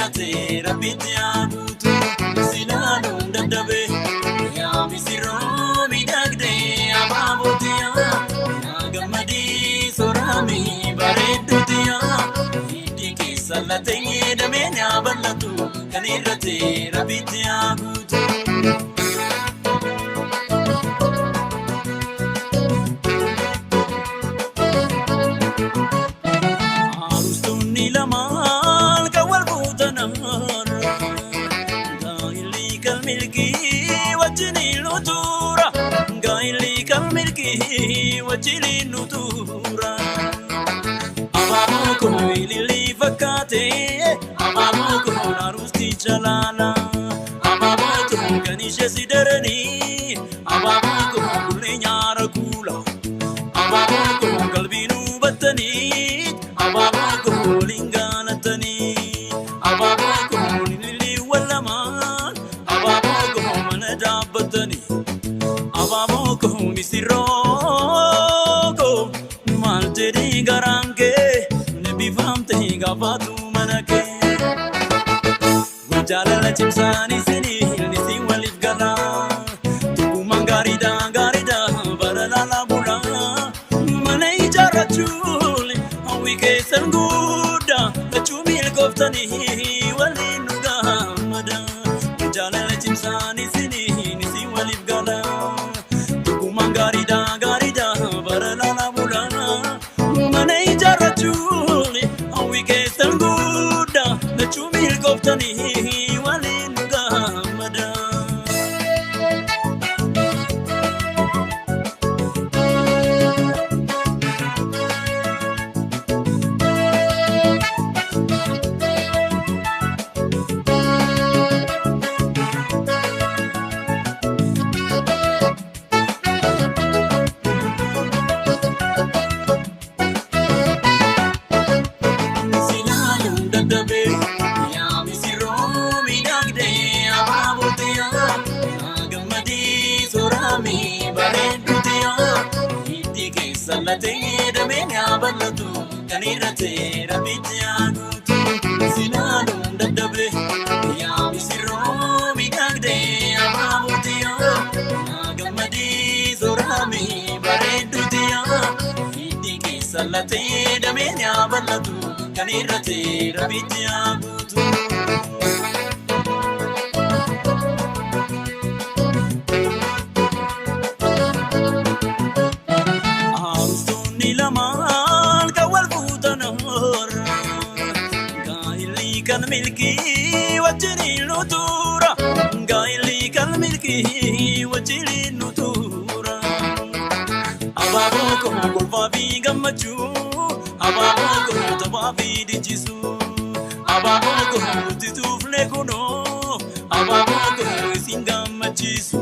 irratti rabbitti haa guutu. Silaaluun dadhabee yaa misirroo miidhagdee abaabootti yaa gammadii soraamii bareedduutti yaa hiddi keessa latee damee yaa bal'atu kan irratti rabbitti haa guutu. Arustonni lamaan kan wal fuutan har'a. Gaa'illi kan milkii wajjiniin nutuura. Gaa'illi kan milkii wajjiniin nutuura. Abaaboo koo ilillii fakkaate abaaboo koo arusticha laala. Abaaboo koo kan ishee si daranii abaaboo koo kullee nyaara kuula. Abaaboo koo qalbii nu battanii abaaboo koo waliin gaalatanii abaaboo koo ililliiwwan lamaan abaaboo koo mana dhaabbatanii abaaboo koo misirroo koo maal jedhee garaan kee eebbifamte gaafatu mana kee. Jaalala cimsaan isinii isin waliif galaa. Tokkummaan gaariidha gaariidha bara laalaa bulaa. Mana ijaarrachuun hawwii keessan guddaa lachuu milkooftanii waliin nu gammada. Jaalala cimsaan isinii isin waliif galaa. Tokkummaan gaariidha gaariidha bara laalaa bulaa. Mana ijaarrachuun hawwii keessan guddaa lachuu milkooftanii waliin nu gammada. Silaaluun dadhabee yaa misirroo miidhagdee abaabootti yaa gammadii sooramii bareedduutti yaa hiddi keessa latee dameen yaa bal'atu kan irratti rabbitti yaa guutu. Silaaluun dadhabee yaa misirroo miidhagdee abaabootti yaa gammadii sooramii bareedduutti yaa hiddi keessa latee dameen yaa bal'atu kan irratti rabbitti yaa guutu. Arustonni lamaan kan wal fuutan har'a. Gaa'illi kan milkii wajjiniin nutuura. Gaa'illi kan milkii wajjiniin nutuura. Abaaboo koo kolfaa fi gammachuu. Abaaboo koo taphaa fi dincisuu. Abaaboo koo nuti tuufne kunoo. Abaaboo koo isin gammachiisu.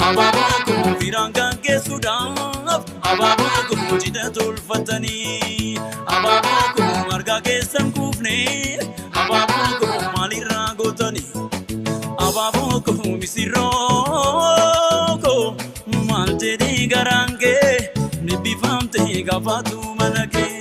Abaaboo koo firaan gaggeessuudhaaf. Abaaboo koo cidha tolfatanii. Abaaboo koo margaa keessan kuufne. Abaaboo koo maalirraa gootanii. Abaaboo koo misirroo koo maal jedhee garaan kee eebbifamte gaafatu mana kee.